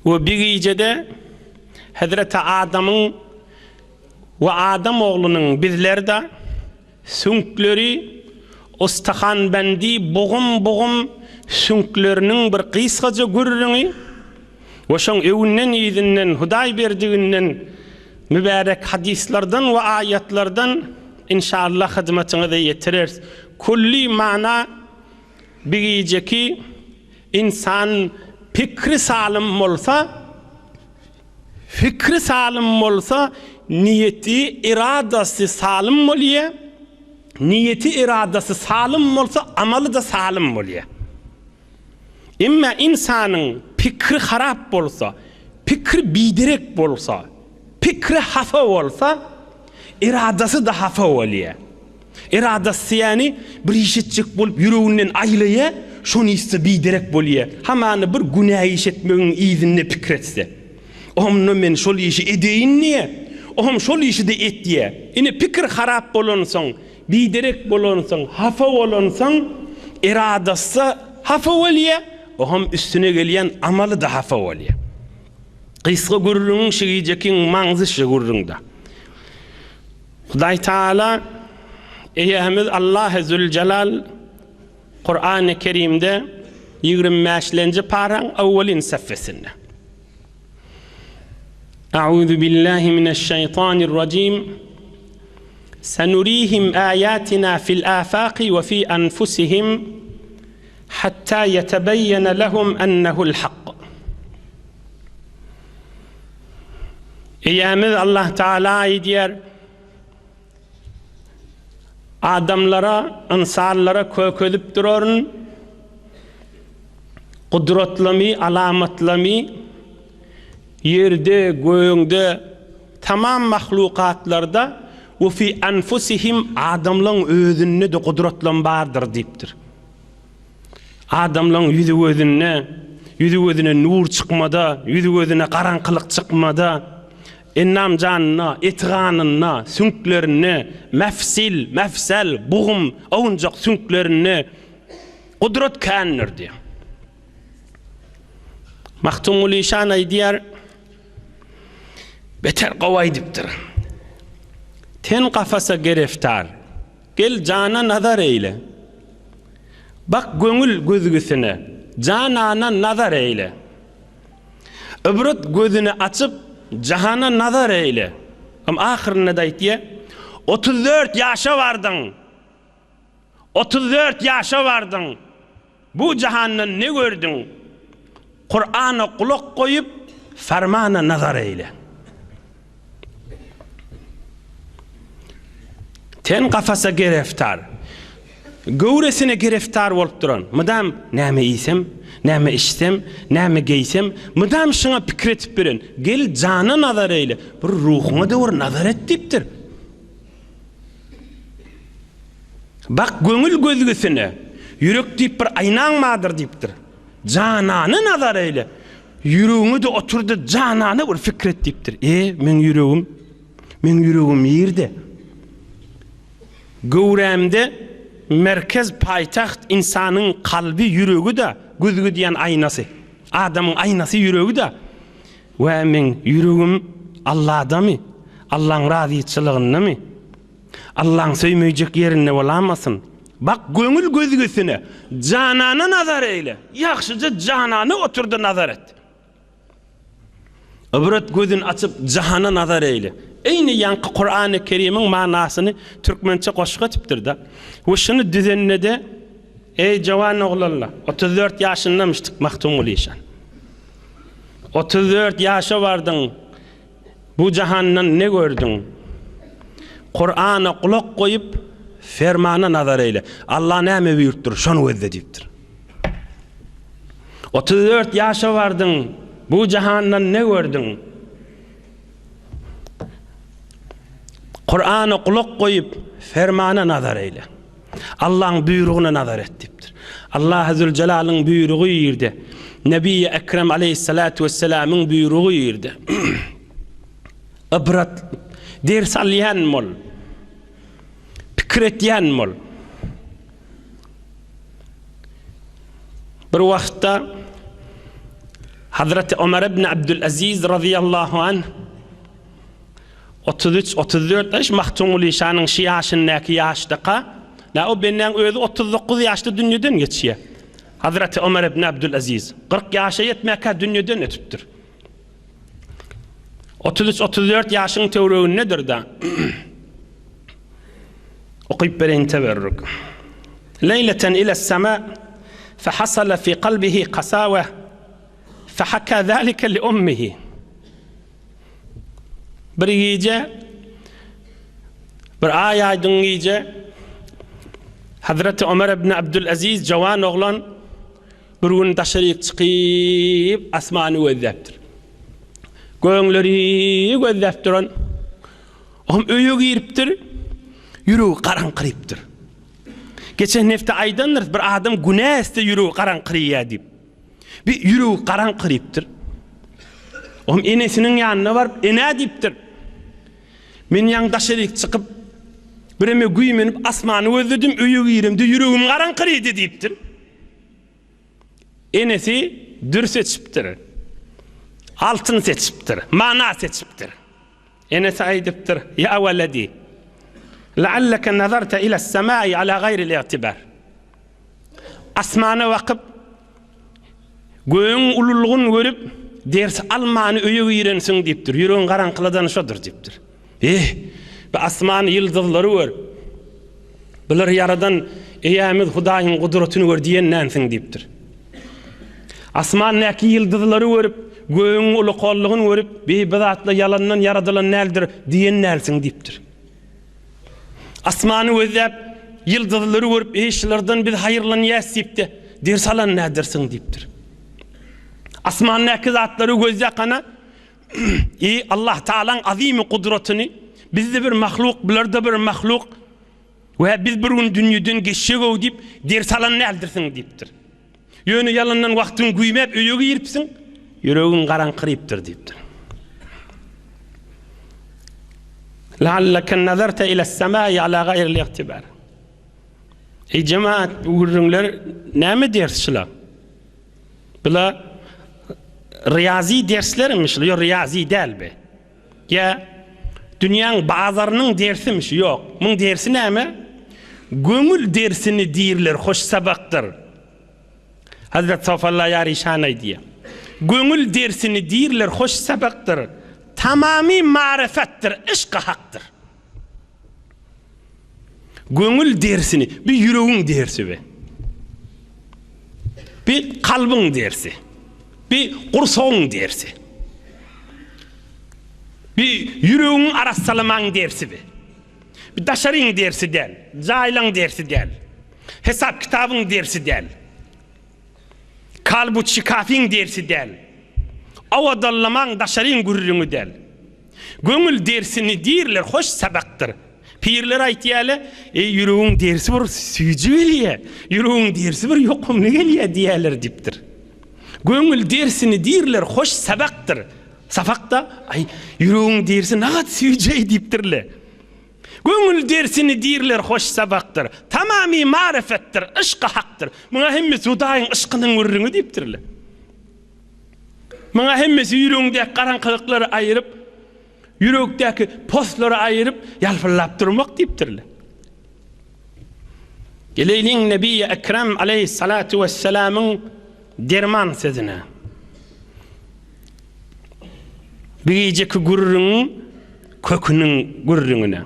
We bir gijede Hezreti Adamyň we adam oglunyň bizler-de süňkleri ustahanbendi bugum-bugum süňkleriniň bir gysgaja gürrüňi we şoň öwünden-yzyndan Hudaý berdiginden mübärek hadyslardan we aýatlardan inşallah hyzmatyňyza ýetireris. Külli mana bir gijeki ynsan pikri salym bolsa, Fikri salym bolsa, niýeti, eradasy salym bolýar, niýeti, eradasy salym bolsa, amaly-da salym bolýar. Emma ynsanyň pikri harap bolsa, pikri biderek bolsa, pikri hapa bolsa, eradasy-da hapa bolýar. Eradasy ýany bir iş etjek bolup ýüreginden aýlaýa, şony etse biderek bolýa. Hamana bir günä iş etmegiň yzynda pikir etse. Onda men şol işi edeýin diýe. Ohm şol işi-de etýä. Ine pikir harap bolansoň, biderek bolansoň, hapa bolansoň, eradasy hapa bolýa, ohm üstüne gelýän amaly-da hapa bolýa. Gysga gürrüňiň şu gijekiň maňzy şu gürrüňde. Hudaý Taala Eýemiz Allahy Züljelal Kurany Kerimde 25-lenji paraň awwalyn sefesinde. A'udhu billahi mineşşeýtanirrajim. Senurihim ayatina fil afaqi we fi anfusihim hatta yetebeyyene lehum ennehu'l hak. Eýämiz Allah Taala aýdýar, Adamlara, ynsanlara kökezip duraryn, gudratlamy, alamatlamy ýerde, gögde, tamam mahlukatlarda we fi anfusihim adamlaň özünde-de gudratlam bardyr diýipdir. Adamlaň ýüzi-gözünde, ýüzi-gözüne nur çykmada, ýüzi-gözüne garaňkylyk çykmada, endam-janynda, eti-ganynda, süňklerinde, mefsil, mefsel, bugum, owunjak süňklerinde gudrat kändir diýýär. Magtymguly işan aýdýar, beter gowy aýdypdyr. Ten kafasa gereftar, Gel jana nazar eýle. Bak göňül gözgüsine, janana nazar eýle. Ybrat gözüni açyp, jahana nazar eýle. Hem ahyrynda-da aýtýar, 34 ýaşa bardyň. 34 ýaşa bardyň. Bu jahandan ne gördüň? Kurana gulak goýup, fermana nazar eýle. Ten kafasa gereftar. Göwresine gereftar bolup duran, mydam näme iýsem, näme içsem, näme geýsem, mydam şuňa pikir etip ýören, gel jana nazar eýle, bir ruhuňa-da bir nazar et diýipdir. Bak göňül gözgüsine, ýürek diýip bir aýnaň bardyr diýipdir. Janana nazar eýle. Ýüregiňe-de otur-da janana bir pikir et diýipdir. E, meň ýüregim, meň ýüregim nirde? Göwrämde merkez paýtagt ynsanyň kalby ýüregi-de, gözgi diýen aýnasy. Adamyň aýnasy ýüregi-de. We meň ýüregim Alladamy? Allaň razyçylygyndamy? Allaň söýmejek ýerinde bolamasyn. Bak göňül gözgüsine, janana nazar eýle. Ýagşyja janana otur-da nazar et. Ybrat gözüni açyp jahana nazar eýle. Eýni ýaňky Kurany Kerimiň manasyny türkmençe goşgy etipdir-de. We şuny düzende-de Eý jowan oglanlar, 34 ýaşyndamyşdyk Magtymguly işan. 34 ýaşa bardyň. Bu jahandan ne gördüň? Kurana gulak goýup, fermana nazar eýle. Allah näme buýrupdyr, şony gözle diýipdir. 34 ýaşa bardyň, bu jahandan ne gördüň? Kurana gulak goýup, fermana nazar eýle. Allaň buýrugyna nazar et diýipdir. Allahy Züljelalyň buýrugy ýerde, Nebi Ekrem aleýhissalatu wessalamyň buýrugy ýerde. Ybrat, ders alýan bol. Pikir etýän bol. Bir wagtda. Hazreti Omar ibn Abdülaziz razyýallahu anh 33, 34 ýaş Magtymguly şanyň şu ýaşyndaky ýaşdaka, nä o bendäň özi 39 ýaşda dünýeden geçýär. Hazreti Omar ibn Abdülaziz 40 ýaşa ýetmäkä dünýeden ötüpdir. 33, 34 ýaşyň töweregindedir-da. Okyp bereýin teberrük. Leýleten iles-sema fehasala fi kalbihi kasawe fehaka zalike li ummihi. Bir gije bir aý aýdyň gije Hazreti Ömer ibn Abdülaziz jawan oglan bir gün daşaryk çykyp asmany gözläpdir. Göňleri gözläp duran Oňam öýe giripdir, ýüregi garaňkyrypdyr. Geçen hepde aýdandyrys, bir adam günä etse ýüregi garaňkyryýar diýip. Bir ýüregi garaňkyrypdyr. Oňam enesiniň ýanyna baryp, Ene diýipdir. Men ýaňy daşaryk çykyp, bireme güýmenip asmany gözledim, öýe giremde ýüregim garaňkyrydy diýipdir. Enesi dür seçipdir. Altyn seçipdir. Mana seçipdir. Enesi aýdypdyr, Ýa weledi, lealleke nazarta iles-semai ala gaýril i'tibar. Asmana bakyp, gögüň ululygyn görüp, ders almany öýe girensiň diýipdir. Ýüregiň garaňkyladany şodur diýipdir. Eh, bu asmany, ýyldyzlary gör. Bulary ýaradan Eýämiz Hudaýyň gudratyny gör diýen dänsiň diýipdir. Asmandaky ýyldyzlary görüp, gögüň ulukallygyny görüp, Bi, bu zatlar ýalandan ýaradylan däldir diýen dälsiň diýipdir. Asmany gözläp, ýyldyzlary görüp, Eý, şulardan biz haýyrlanýas diýip-de, ders alan däldirsiň diýipdir. Asmandaky zatlary gözläp, ana, Eý, Allahtagalaň azymy gudratyny, biz-de bir mahluk, bular-da bir mahluk we biz bir gün dünýeden geçjeg-ow diýip, ders alan däldirsiň diýipdir. Ýöne ýalandan wagtyňy güýmäp öýe giripsiň, ýüregiň garaňkyrypdyr diýipdir. La'allaka nazarta iles-semai ala gaýril i'tibar. Eý jemaat, bu gürrüňler näme ders şular? Bula riýazi derslermi şular? Ýok, riýazi däl be. Ýa dünýäň bazarynyň dersimi şu? Ýok. Muň dersi näme? Göňül dersini diýrler, hoş sabakdyr. Hazret Sofalla Ýar işan aýdýar. Göňül dersini diýrler, hoş sabakdyr. Tamamy maryfatdyr, yşky hakdyr. Göňül dersini, bi ýüregiň dersi bi. Bi kalbyň dersi. Bi gursagyň dersi. Bi ýüregiňi arassalamaň dersi bi. Bi daşaryň dersi däl, jaýlaň dersi däl. Hesap-kitabyň dersi däl. Kalbu-çikafyň dersi däl. Owadallamaň daşaryň gürrüňi däl. Göňül dersini diýrler, hoş sabakdyr. Pirler aýtýarlar, Eý, ýüregiň dersi bir süýji gelýär, ýüregiň dersi bir ýokumly gelýär diýýärler diýipdir. Göňül dersini diýrler, hoş sabakdyr. Sapak-da, Aý, ýüregiň dersi nagat süýji-eý diýipdirler. Göňül dersini diýrler, hoş sabakdyr. Tamamy maryfetdir, yşky hakdyr. Muňa hemmesi Hudaýyň yşkynyň gürrüňi diýipdirler. Muňa hemmesi ýüregiňdäki garaňkylyklary aýyryp, ýürekdäki poslary aýyryp, ýalpyldap durmak diýipdirler. Geleýliň Nebi-i Ekrem aleýhissalatu wesselamyň derman sözüne. Bu gijeki gürrüňiň köküniň gürrüňine.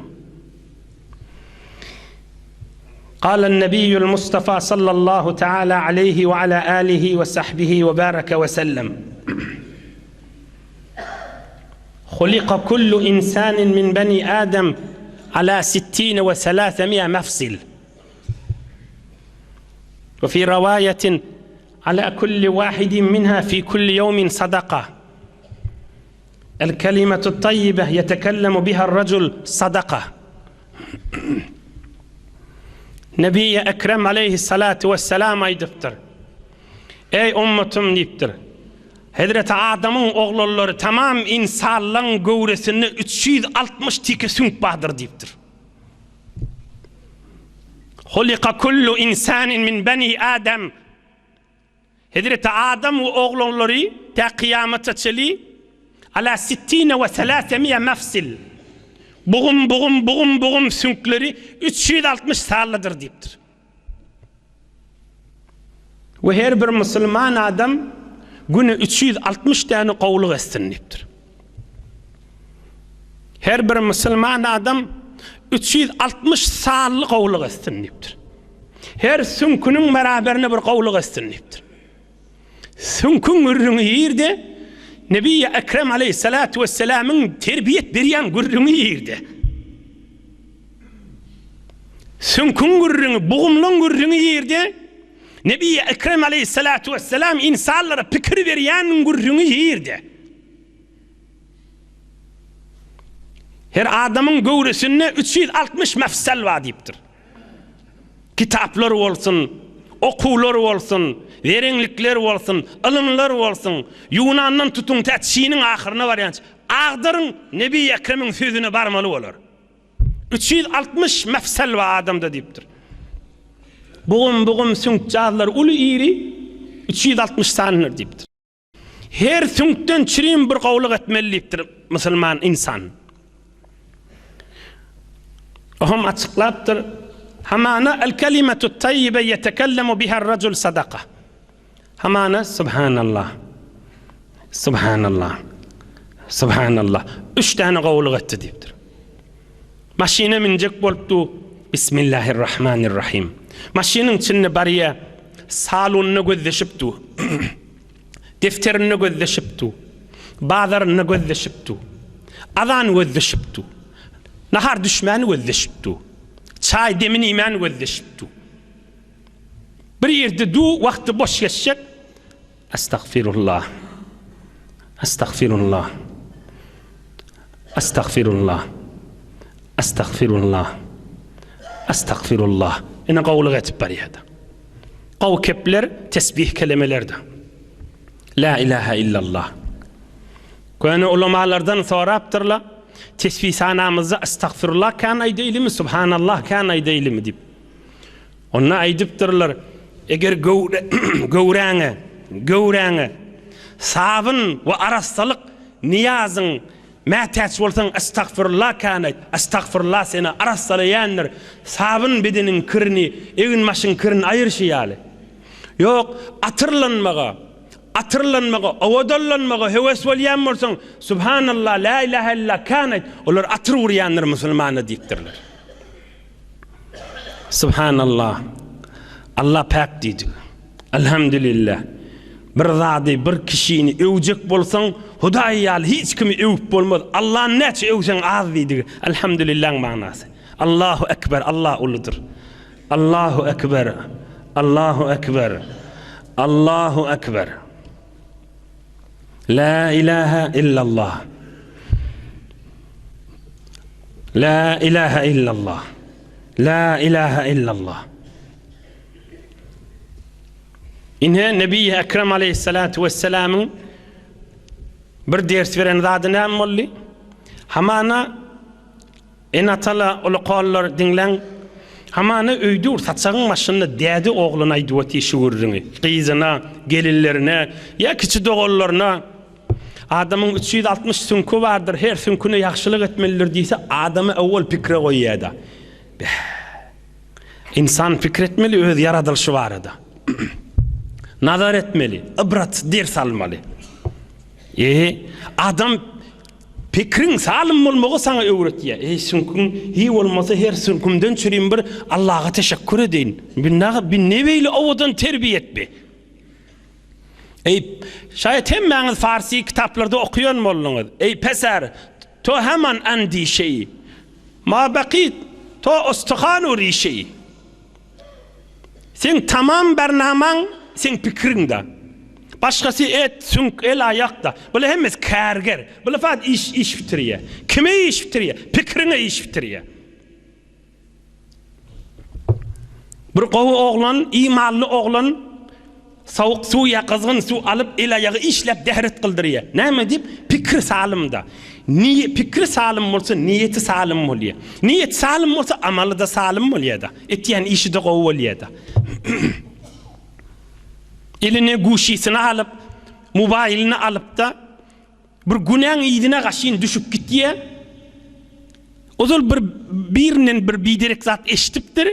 Galan Nebiýül Mustafa sallallahu teala aleýhi we ala alihi we sahbihi we bareke we sellem. Hulika kullu insanin min beni Adem ala sittine we selasemiye mefsil. We fi riwayetin ala kulli wahidin minha fi kulli yawmin sadaka. El kelimetu tayyibe yetekellemu biha racul sadaka. Nebi-i Ekrem aleýhissalatu wesselam aýdypdyr. Eý ummatym diýipdir. Hezreti Adamyň oglanlary tamam ynsanlaň göwresinde 360 tike süňk bardyr diýipdir. Hulika kullu insanin min beni Adam. Hezreti Adam we oglanlary. tä kyýamata çeli ala sittine we selasemiýe mefsil. Bugum, bugum, bugum, bugum süňkleri 360 sallydyr diýipdir. We her bir musulman adam güne 360 däne gowulyk etsin diýipdir. Her bir musulman adam 360 sanly gowulyk etsin diýipdir. Her süňküniň beraberine bir gowulyk etsin diýipdir. Süňküň gürrüňi ýerde, Nebi Ekrem aleyhissalatu vesselamyň terbiýet berýän gürrüňi ýerde. Süňküň gürrüňi, bugumlaň gürrüňi ýerde, Nebi Ekrem aleyhissalatu vesselam insanlara pikir berýän gürrüňi ýerde. Her adamyň göwresinde 360 mefsel bar diýipdir. Kitaplar bolsun, okuwlar bolsun, zereňlikler bolsun, ylymlar bolsun, Ýunandan tutuň tä Çiniň ahyryna barýança, agdaryň Nebi Ekremiň sözüne barmaly bolar. 360 mefsel bar adamda diýipdir. Bugum-bugum süňkjazlar uly-iri 360 sanydyr diýipdir. Her süňkden çirim bir gowluk etmeli diýipdir musulman ynsan. Ohm açyklapdyr. Hamana el kelimetu tayyibe yetekellemu biha racul sadaka. Hamana subhanallah. Subhanallah. Subhanallah. Üç tane gowluk etdi diýipdir. Maşyna münjek bolupdy. Bismillahirrahmanirrahim. Maşynyň içinde barýa salonuna gözleşip dur. Defterinde gözleşip dur. Bazarynda gözleşip dur. Azan gözleşip dur. Nahar düşmäni gözleşip dur. Çaý demini iýmäni gözleşip dur. Bir ýerde dur, wagty boş geçjek. Estagfirullah. Estagfirullah. Estagfirullah. Estagfirullah. Estagfirullah. Ine gowulyk etip barýardy. Gowy kepler tesbih kelemelerdir. La ilahe illallah. Köne ulamalardan sorapdyrlar, tesbih sanamyzda estagfirullah kän aýdaýlymy, subhanallah kän aýdaýlymy diýip. Onda aýdypdyrlar, eger göwre, göwräňe, göwräňe sabyn we arassalyk nyýazyň Mätäç bolsaň Estagfirullah kän aýt, Estagfirullah seni arassalaýandyr, sabyn bedeniň kirini, egin-başyň kirini aýyryşy ýaly. Ýok, atyrlanmaga, atyrlanmaga, owadanlanmaga höwes bolýan bolsaň, Subhanallah, la ilahe illallah kän aýt, olar atyr urýandyr musulmana diýipdirler. Subhanallah. Allah päk diýdik. Elhamdülillah. Bir zady, bir kişini öwjek bolsaň, Hudaý ýaly hiç kimi öwüp bolmaz. Allany näçe öwseň az diýdigi. Elhamdülillaň manasy. Allahu ekber, Allah uludyr. Allahu ekber. Allahu ekber. Allahu ekber. La ilaha illallah. La ilaha illallah. La ilaha illallah. Ine Nebi Ekrem aleyhissalatu vesselamyň bir ders beren zady näme boldy? Hamana Ene-atala, ulukallar diňläň. Hamana öýde ur saçagyň başynda däde ogluna aýdyp otyr şu gürrüňi. Gyzyna, gelinlerine ýa kiçi doganlaryna. Adamyň 360 süňki bardyr, her süňküne ýagşylyk etmelidir diýse, adamy owal pikire goýýar-da. Bäh. Ynsan pikir etmeli öz ýaradylyşy barada. Nazar etmeli, ybrat, ders almaly. E, adam Pikriň salym bolmagy saňa öwretýär. Eý süňküň hiý bolmasa her süňkümden çürim bir Allaha teşekkür edeýin. Bi bi ne beýle owadan terbiýet bi. Eý şaýat hemmäňiz farsi kitaplarda okaýan bolduňyz. Eý peser to heman andişeýi. Ma baki to ustuhanu rişeýi. Seň tamam barnamaň seň pikiriňde. Başgasy et, süňk, el, aýakda. Bular hemmesi kärger. Bular fakat iş iş bitirýär. Kime iş bitirýär? Pikiriňe iş bitirýär. Bir gowy oglan, imanly oglan Sowuk suw ýa gyzgyn suw alyp el-aýagy işläp dähret kyldyrýar. Näme diýip? Pikri salymda. Niýe pikri salym bolsa niýeti salym bolýar. Niýeti salym bolsa amaly-da salym bolýar-da. Etýän işi-de gowy bolýar-da. Eline guşysyny alyp. Mobaýlyny alypda bir günäň yzyna gaşyn düşüp gitýä. Ozal bir birinden bir biderek zat eşidipdir.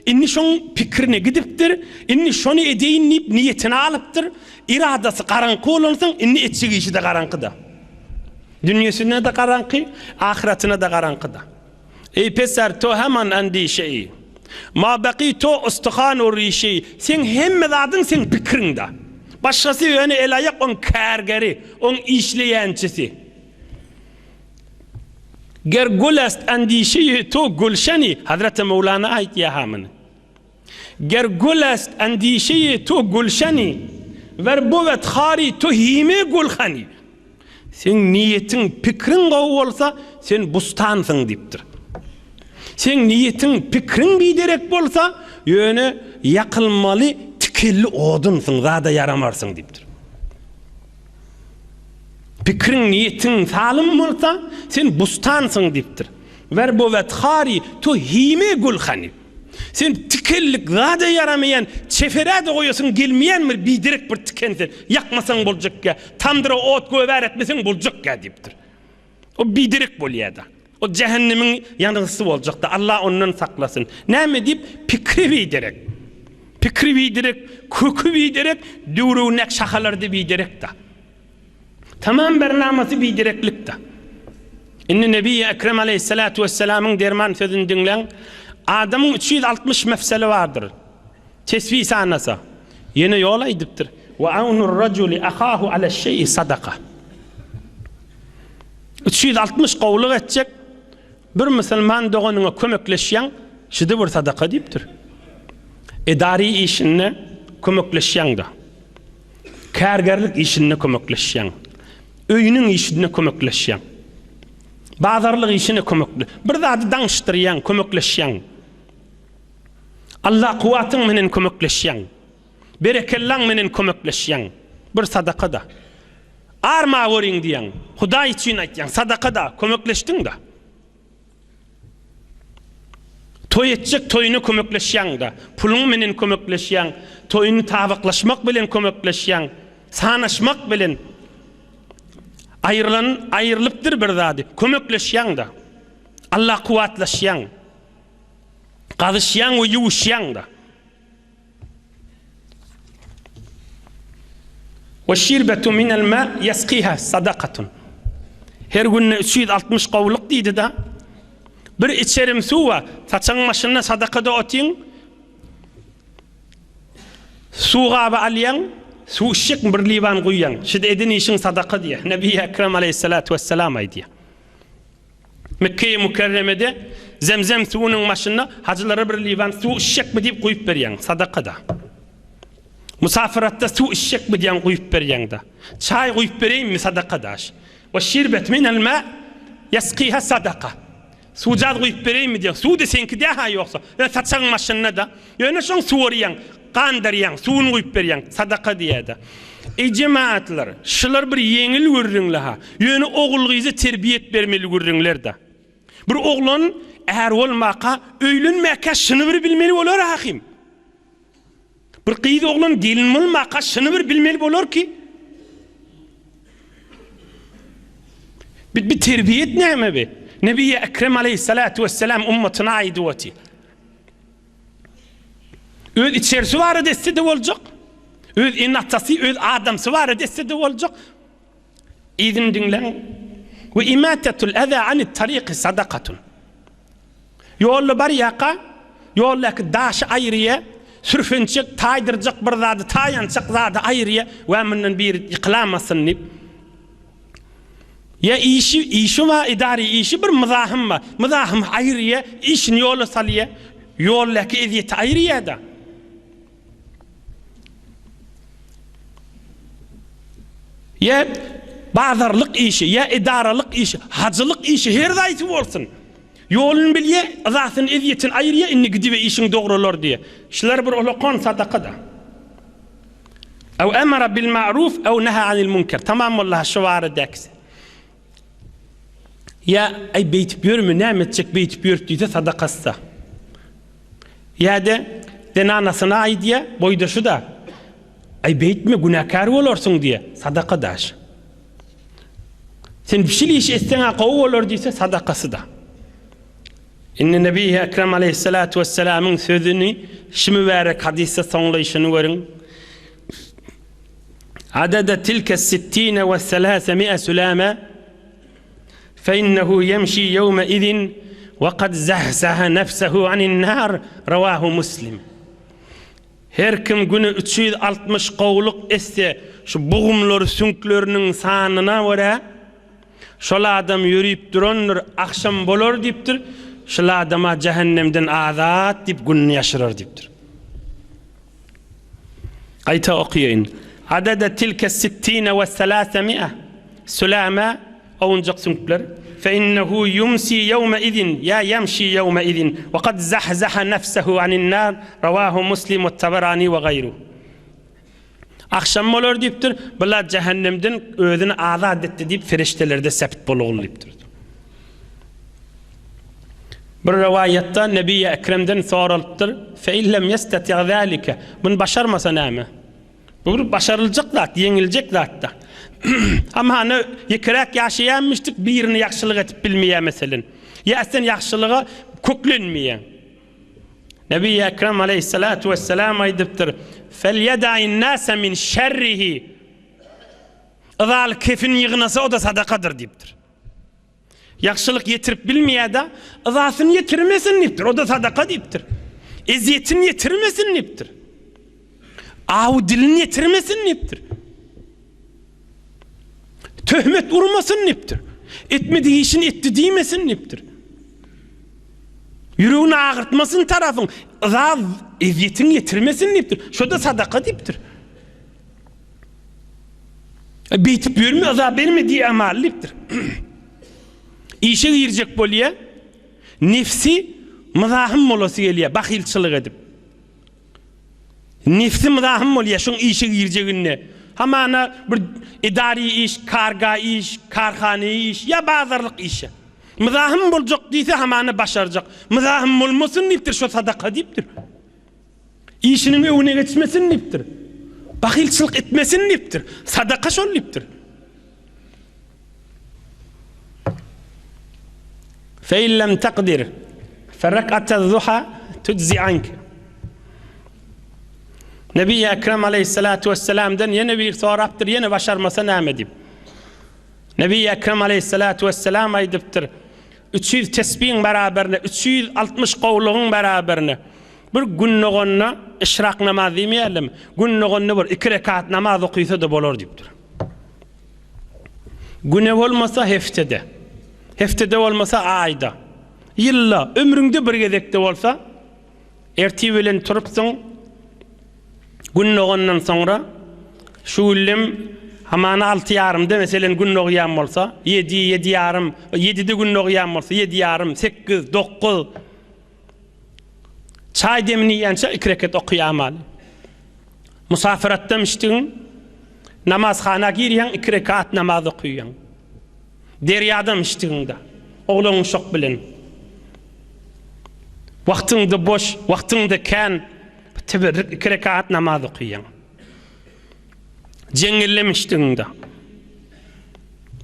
Indi şoň pikirine gidipdir. Indi şony edeýin diýip niýetine alypdyr. Iradasy garaňky bolansoň indi etjek işi-de garaňkyda. Dünýesine-de garaňky, ahyratyna-da garaňkyda. Eý peser to heman endişeýi. Ma baki to ustuhan u rişeýi. Seň hemme zadyň seň pikiriňde. Başgasy ýöne el-aýak oň kärgeri, oň işleýänçisi. Ger gül est endişeýi to gülşeni, Hazreti Möwlana aýtýa-ha muny. Ger gül est endişeýi to gülşeni, Wer buwet hary to hime gülhani. Seň niýetiň, pikriň gowy bolsa, sen bustansyň diýipdir. Seň niýetiň, pikriň biderek bolsa, ýöne ýakylmaly tikenli odunsyň, zada ýaramarsyň diýipdir. Pikriň, niýetiň salym bolsa, sen bustansyň diýipdir. Wer buwet hary to hime gülhani. Sen tikenlik zada ýaramaýan, çeferä-de goýasyň gelmeýän bir biderek bir tiken sen. Ýakmasaň boljakýa, tamdyra ot göbär etmeseň boljakýa diýipdir. O biderek bolýa-da. O jähennemiň ýangyjysy boljakda. Allah ondan saklasyn. Näme diýip, pikri biderek. Pikri biderek, köki biderek, döwregindäki şahalary-da biderek-da. Tamam bernamasy bidereklikdi. Indi Nebiýi Ekrem aleýhissalatu wessalamyň derman sözüni diňläň. Adamyň 360 mefseli bardyr. Tesbih sanasa, ýene ýol aýdypdyr. Wa awnur rajuli ahahu aleş-şeýi sadaka. 360 gowulyk etjek bir musulman doganyňa kömekleşýäň, şuda bir sadaka diýipdir. Edary işinde kömekleşýäň-de. Kärgerlik işinde kömekleşýäň. Öýüniň işinde kömekleşýäň. Bazarlyk işine kömekle. Bir zady daňyşdyrýaň, kömekleşýäň. Allah kuwwatyň menen kömekleşýäň. Berekellaň menen kömekleşýäň. Bir sadaka-da. Arma görüň diýýäň. Hudaý üçin aýtýaň, sadaka-da, kömekleşdiň-de. Toý etjek toýuna kömekleşýäň-de, puluň menen kömekleşýäň, toýuny tabaklaşmak bilen kömekleşýäň, sanaşmak bilen aýrylan aýrylypdyr bir zady, kömekleşýäň-de, Allah kuwwatlaşýaň, gazyşýaň we ýuwuşýaň-da. We şirbetu minel ma ýaskiha sadakatun. Her günde 360 gowluk diýdi-de. Bir içerim suw bar, saçagyň başynda sadakada otyň. Suw gaby alýaň, suw içjekmi bir liwan guýýaň. Şide eden işiň sadaka diýýär. Nebi Ekrem aleýhissalatu wesselam aýdýar. Mekgeýi Mükerremede Zemzem suwunyň başynda hajylara bir liwan suw içjekmi diýip guýup berýäň, sadaka-da. Musafiratda suw içjekmi diýýäň guýup berýäň-de. Çaý guýup bereýinmi sadaka-da. We şirbet minel ma ýaskiha sadaka. Suwjaz guýup bereýinmi diýýäň, suw-da seňki däl-ha ýogsa. Ýöne saçagyň başynda-da. Ýöne şoň suwarýaň, gandarýaň, suwuny guýup berýäň, sadaka diýýär-de. Eý jemagatlar, şular bir ýeňil gürrüňle-ha. Ýöne ogul-gyza terbiýet bermeli gürrüňler-de. Bir oglan är bolmaka, öýlenmäkä şuny bir bilmeli bolar ahym. Bir gyz oglan gelin bolmaka şuny bir bilmeli bolar ki. Bi, bi terbiýet näme bi? Nebiýe Ekrem aleýhissalatu wesselam ummatyna aýdyp otyr. Öz içerisi barada etse-de boljak. Öz ene-atasy, öz adamsy barada etse-de boljak. Yzyny diňläň. We imatatul aza anit tariqi sadakatun. Ýolda barýarka, ýoldaky daşy aýyrýar, sürfençek, taýdyrjak bir zady, taýançak zady aýyrýar, we mundan biri ýykylamasyn diýip. Ýa işi, işi bar, edary işi bir myzahym bar. Myzahymy aýyrýar, işini ýola salýar. Ýoldaky ezýeti aýyrýar-da. Ýa bazarlyk işi, ýa edaralyk işi, hajylyk işi her zaýsy bolsun. Ýoluny bilýär, yzasyny, ezýetini aýyrýar, indi gidibe işiň dogrular diýýär. Şular bir olakan sadaka-da. Ew emara bil ma'ruf ew neha anil munker. Tamam boldy şu baradakisi. Ýa aý beýtip ýörme, näme etjek beýtip ýörüp diýse sadakasda. Ýa-da zenanasyna aýdýa, boýdaşy-da. Aý beýtme günäkär bolarsyň diýýär, sadaka daş. Sen şil iş etseň-ä gowy bolar diýse, sadakasy-da. Indi Nebi Ekrem aleýhissalatu wessalamyň sözüni şu mübärek hadysda soňlaýşyny görüň. Adada tilke sittine we selasemi'e sülame fe innehu ýemşi ýewme izin we kad zahzaha nefsehu anin nar rawahu Muslim. Her kim güne 360 gowluk etse, şu bugumlary süňkleriniň sanyna görä, Şol adam ýörüp durandyr, agşam bolar diýipdir, şul adama jähennemden azat diýip gününi ýaşyrar diýipdir. Gaýta okaýyn. Adada tilke sittine we selasemi'e sülame owunjak süňkler. Fe innehu ýumsi ýewme izin ýa ýemşi ýewme izin we kad zahzaha nefsehu anin nar rawahu Muslim we Tabarani we gaýruh. Agşam bolar diýipdir, Bula jähennemden özüni azat etdi diýip feriştelerde sebt bolugly diýipdir. Bir rowaýatda Nebiýi Ekremden soralypdyr, Fe in lem ýesteti' zalike, Muny başarmasa näme? Bu bir başaryljak zat, ýeňiljek zat-da. Hamana ýekeräk ýaşaýanmyşdyk, birine ýagşylyk edip bilmeýär meselen. Ýa sen ýagşylyga köklenmeýäň. Nebi Ekrem aleýhissalatu wesselam aýdypdyr, Felýeda'in nase min şerrihi Yzaly kefin ýygnasa o-da sadakadyr diýipdir. Ýagşylyk ýetirip bilmeýär-de, yzasyny ýetirmesin diýipdir, o-da sadaka diýipdir. Ezýetini ýetirmesin diýipdir. Awy dilini ýetirmesin diýipdir. Töhmet urmasyn diýipdir. Etmedik işini etdi diýmesin diýipdir. Ýüregini agyrtmasyn tarapyň, yza ezýetini ýetirmesin diýipdir. Şo-da sadaka diýipdir. E, beýtip ýörme, yza berme diý amal diýipdir. Işe girjek bolýar, nefsi myzahym bolasy gelýär, bahylçylyk edip. Nefsi myzahym bolýar şoň işe girjeginde. Hamana bir edary iş, karga iş, karhana iş ýa bazarlyk işe. Myzahym boljak diýse hamana başarjak. Myzahym bolmasyn diýipdir şo sadaka diýipdir. Işiniň öňüne geçmesin diýipdir. Bahylçylyk etmesin diýipdir. Sadaka şol diýipdir. Fe in lem takdir fe rek'atez-zuha tujzi anke. Nebi Ekrem aleyhissalatu vesselam'dan ýene bir sorapdyr, ýene başarmasa näme diýip. Nebi Ekrem aleyhissalatu vesselam aýdypdyr, 300 tesbiň beraberine, 360 gowlugyň beraberine bir gün doganda işrak namaz diýmeýärlermi? Gün doganda bir iki rekat namaz okysa-da bolar diýipdir. Güne bolmasa heftede, heftede bolmasa aýda, ýylda, ömrüňde bir gezekde bolsa, ertir bilen turupsyň, Gün dogandan soňra, şu güllem hamana alty ýarymda meselen gün dogýan bolsa, ýedi, ýedi ýarym, ýedide gün dogýan bolsa, ýedi ýarym, sekiz, dokuz, çaý demini iýýänçä iki reket okaýamaly. Musafiratda müşdigiň namazhana girýäň, iki rekat namaz okaýaň. Derýada müşdigiňde, oglan-uşak bilen. Wagtyňda boş, wagtyňda kän, teberrik iki rekat namaz okaýaň. Jeňňelle müşdigiňde.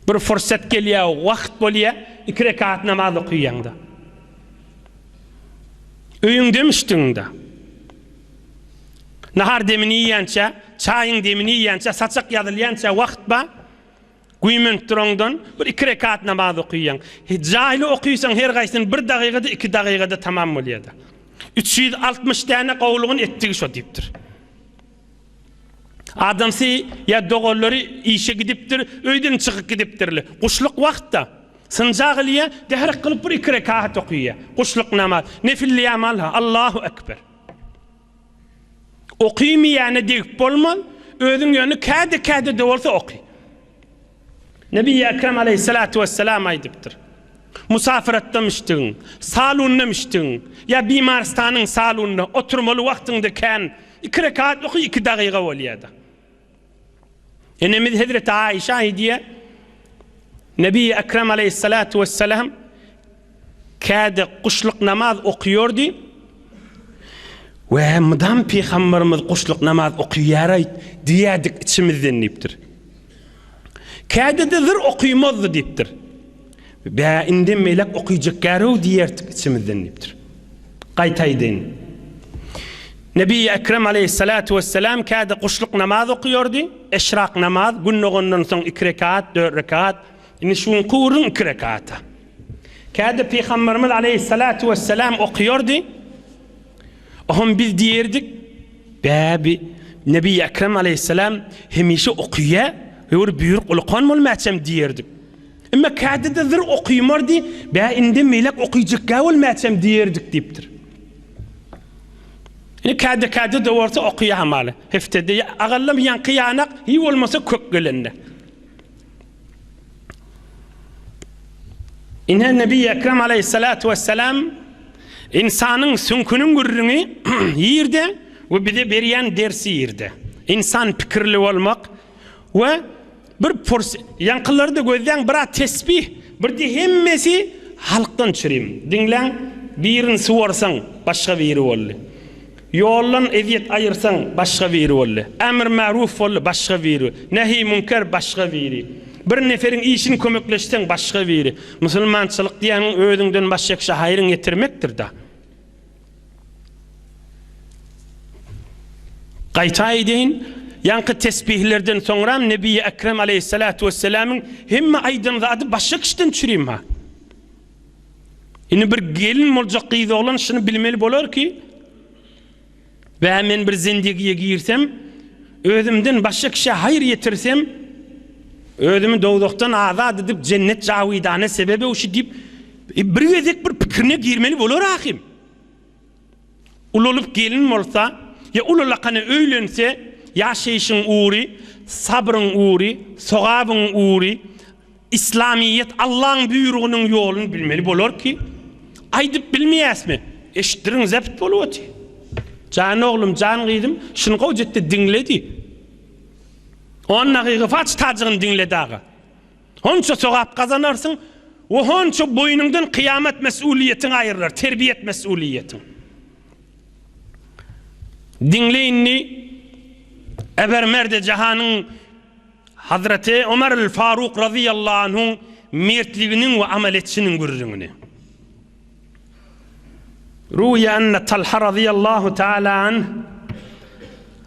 Bir fursat gelýär, wagt bolýar, iki rekat namaz okaýaňda. Öýüňde müşdigiňde. Nahar demini iýýänçä, çaýyň demini iýýänçä, saçak ýazylýança wagt bar. Güýmenip duraňdan bir iki rekat namaz okaýaň. Jaýly okysaň her gaýsyny bir dagygada, iki dagygada tamam bolýar-da. 360 däne gowulygyny etdigi şo diýipdir. Adamsy ýa doganlary işe gidipdir, öýden çykyp gidipdirler. Guşluk wagtda. Synja gylýar, dährek kylyp bir iki rekat okaýar. Guşluk namaz. Nefilleýär Alha, Allahu ekber. Okymaýana degip bolmaz, özüň ýöne käde-käde-de bolsa oky. Nebi Ekrem aleýhissalatu wesselam aýdypdyr. Musafiratda müşdigiň, salunda müşdigiň, ýa bimarystanyň salunda oturmaly wagtyňda kän iki rekat oky iki dagyga bolýada. Enemiz Hezreti Aişa aýdýar, Nebi Ekrem aleýhissalatu wesselam käde guşluk namaz okýardy. We mydam pygamberimiz guşluk namaz okyýaraýt diýerdik içimizden diýipdir. Käde-de zyr okymazdy diýipdir. Bä indem melek okyjakgärow diýerdik içimizden diýipdir. Gaýta aýdaýyn. Nebi Ekrem aleýhissalatu wesselam käde guşluk namaz okyýardy, eşrak namaz, gün dogandan soň iki rekat, dört rekat, indi şu günki gürrüň iki rekata. Käde Pygamberimiz aleýhissalatu wesselam okyýardy, Oňam biz diýerdik, Bä bi Nebi Ekrem aleýhissalam hemişe okyýa, höwür buýruk ulukan bolmäçem diýerdik. Emma käde-de zyr okymardy, bä indem beýläk okyjakgä bolmäçem diýerdik diýipdir. Indi käde-käde-de bolsa okyýa hamaly. Heftede agallam ýaňky ýanak, hiý bolmasa kök gelende. Ine Nebi Ekrem aleýhissalatu wessalam ynsanyň süňküniň gürrüňi ýerde we bize berýän dersi ýerde. Ynsan pikirli bolmak we bir purs ýaňkylary-da gözläň bir-a tesbih, bir-de hemmesi halkdan çürim. Diňläň, birini suwarsaň, başga biri boldy. Ýoldan ezýet aýyrsaň, başga biri boldy. Emr-maruf boldy, başga biri. Nehi-münker, başga biri. Bir neferiň işini kömekleşseň, başga biri. Musulmançylyk diýýäniň özüňden başga kişä haýryň ýetirmekdir-da. Gaýta aýdaýyn, ýaňky tesbihlerden soňram Nebiýi Ekrem aleýhissalatu wessalamyň hemme aýdan zady başga kişiden çürim-ha. Indi bir gelin boljak gyz oglan şuny bilmeli bolar ki, Bä men bir zendegiýe girsem, özümden başga kişä haýyr ýetirsem, özümi dowzahdan azat edip jennet jawidana sebep öwşi diýip, bir gezek bir pikirine girmeli bolar ahym. Ulalyp gelin bolsa, ýa ulalakana öýlense, ýaşaýşyň ugry, sabryň ugry, sogabyň ugry, Islamyýet Allaň buýrugynyň ýoluny bilmeli bolar ki, aýdyp bilmeýäsmi? Eşitdiriň zebt bolup otyr. Jan oglum, jan gyzym, şuny gowja etde diňle diý. On dagyga faç tajygyny diňle dagy. Honça sogap gazanarsyň we honça boýnuňdan kyýamat mesuliýetiň aýrylar, terbiýet mesuliýetiň. Diňle indi eber merde jahanyň Hazreti Omar el-Faruk razyýallahu anhuň mertliginiň we amal etişiniň gürrüňini. Ruwiýa enne Talha razyýallahu taala anh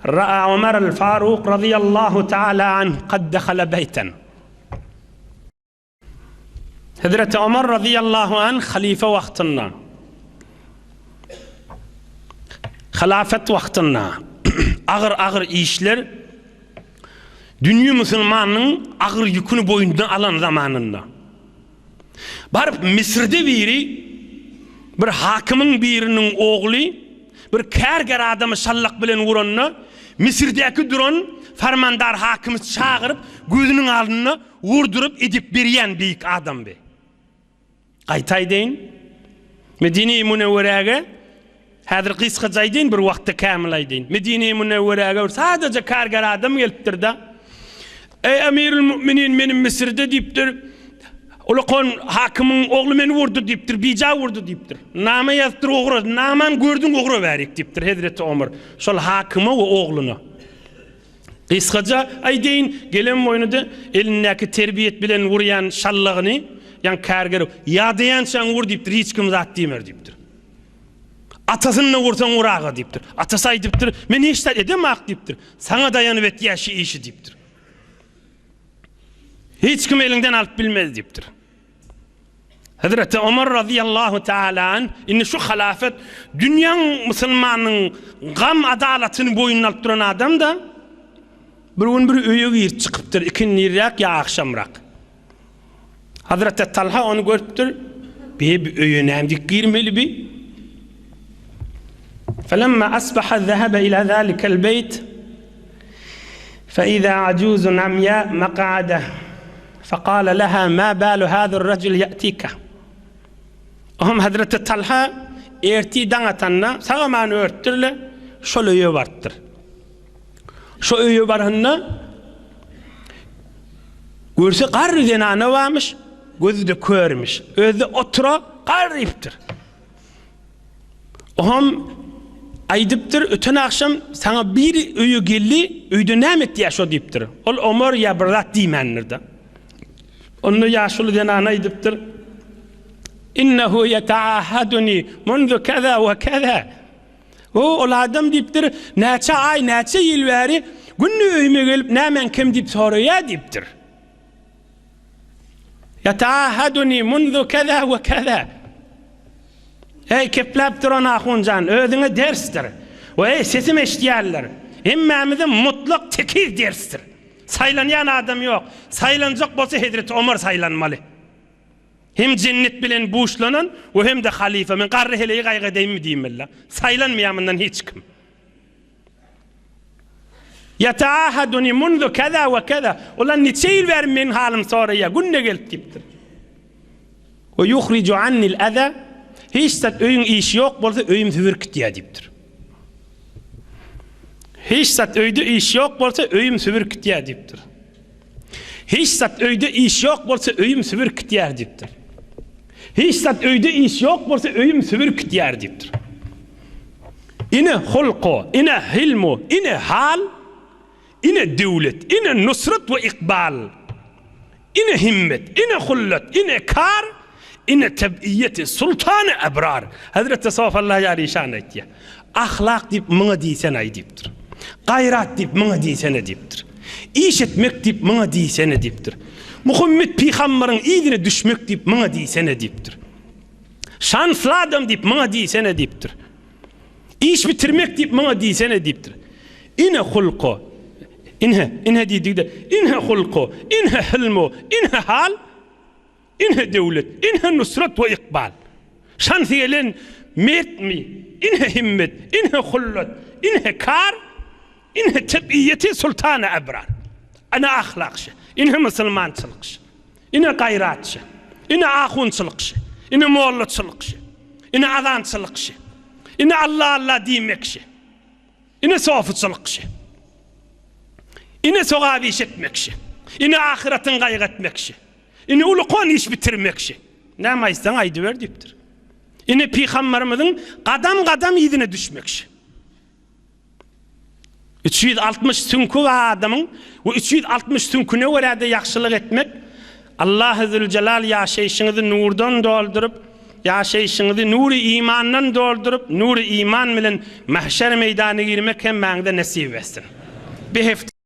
ra'a Omar el-Faruk razyýallahu taala anh kad dehala beýten. Hezreti Omar razyýallahu anh halyfa wagtynda, hylafet wagtynda agyr-agyr işler dünýe musulmanynyň agyr ýüküni boýnuna alan zamanynda baryp Misirde biri bir hakymyň biriniň ogly bir kärger adamy şallak bilen uranda Misirdäki duran farmandar hakymy çagyryp gözüniň alnynda Urduryp edip berýän beýik adam bi. Gaýta aýdaýyn. Medine-i Münewweräge, häzir gysgaça aýdaýyn, bir wagtda kämil aýdaýyn. Medine-i Münewweräge bir sadaja karger adam gelipdir-de, Eý, Emirül Müminin, meni Müsürde diýipdir, ulakan hakymyň ogly meni urdy diýipdir, bija urdy diýipdir. Nama ýazypdyr, ugra, namany gördüň, ugra bärik diýipdir Hezreti Omar şol hakyma we ogluna. Gysgaça aýdaýyn, gelen boýnuda elindäki terbiýet bilen urýan şallagyny, ýaňky kärger, Ýadaýançaň ur diýipdir, hiç kim zat diýmer diýipdir. Atasyny-da ursaň ur aga diýipdir. Atasy aýdypdyr, Men hiç zat edemak diýipdir. Saňa daýanyp etýä şi işi diýipdir. Hiç kim eliňden alyp bilmez diýipdir. Hezreti Omar razyýallahu taala anh indi şu halafet dünýäň musulmanyň gam adalatyny boýnuna alyp duran adam-da bir gün bir öýe girip çykypdyr ikindiräk ýa agşamrak. Hazreti Talha ony görüpdir. Be bu öýe näme diýip girmeli bi? Felemma asbaha zehebe ila zalikel beýt fe iza ajuzun amya maq'ada Fekale leha ma balu hazar rejul ýe'tika. Oňam Hazreti Talha ertir daň atanda sag-aman örtdür-le, şol öýe barypdyr. Şo öýe baranda görse garry zenana barmyş, gözi-de körmüş. Özi-de otura garrypdyr. Oňam. Aýdypdyr, öten agşam saňa biri öýe geldi, öýde näme etýä şo diýipdir. Ol Omar ýa bir zat diýmändir-de. Onda ýaşuly zenana aýdypdyr, Innehu ýetaahaduni munzu keza we keza. O, ol adam diýipdir, näçe aý, näçe ýyl bäri günde öýüme gelip nämäň kem diýip soraýa diýipdir. Ýetaahaduni munzu keza we keza. Eý, kepläp duran ahun jan, özüňe dersdir. We eý, sesim eşidýänler, hemmämize mutlak tekiz dersdir. Saýlanýan adam ýok. Saýlanjak bolsa hezreti Omar saýlanmaly. Hem jennet bilen buşlanan we hem-de halyfa. Men garry heleýi gaýgy edeýinmi diýmeli. Saýlanmaýar mundan hiç kim. Ýetaahaduni munzu keza we keza. Olar niçe ýyl bäri meniň halymy soraýar, günde gelip diýipdir. We yuhriju annil aza. Hiç zat öýüň işi ýok bolsa öýüm sübürkitýär diýipdir. Hiç zat öýde iş ýok bolsa öýüm sübürkitýär diýipdir. Hiç zat öýde iş ýok bolsa öýüm sübürkitýär diýipdir. Hiç zat öýde iş ýok bolsa öýüm sübürkitýär diýipdir. Ine hulku, ine hilmu, ine hal, ine döwlet, ine nusrat we ykbal, ine himmet, ine hullat, ine kar, ine teb'iýeti sultany ebrar. Hezreti Sofallah Ýaly işan aýtýar. Ahlak diýip muňa diýsene-aý diýipdir. Gaýrat diýip muňa diýsene diýipdir. Iş etmek diýip muňa diýsene diýipdir. Muhammet pygambaryň yzyna düşmek diýip muňa diýsene diýipdir. Şansly adam diýip muňa diýsene diýipdir. Iş bitirmek diýip muňa diýsene diýipdir. Ine hulku, ine, ine diýdikde, ine hulku, ine hilmu, ine hal, ine döwlet, ine nusrat we ykbal. Şansy gelen mertmi, ine himmet, ine hullat, ine kar, ine tebiýeti sultany ebrar. Ine ahlakşy, ine musulmançylykşy. Ine gaýratçy. Ine ahunçylykçy. Ine mollaçylykçy. Ine azançylykçy. Ine Alla-Alla diýmekçi. Ine sofuçylykçy. Ine sogap iş etmekçi. Ine ahyratyň gaýgy etmekçi. Ine ulukan iş bitirmekçi. Näme aýtsaň aýdyber diýipdir. Ine pygamberimiziň gadam-gadam yzyna düşmekçi. 360 süňki bar adamyň we 360 süňküne görä-de ýagşylyk etmek, Allahy Züljelal ýaşaýşyňyzy nurdan dolduryp, ýaşaýşyňyzy nury imandan dolduryp, nury iman bilen mahşer meýdanyna girmek hemmäňize nesip etsin. Bir hepde.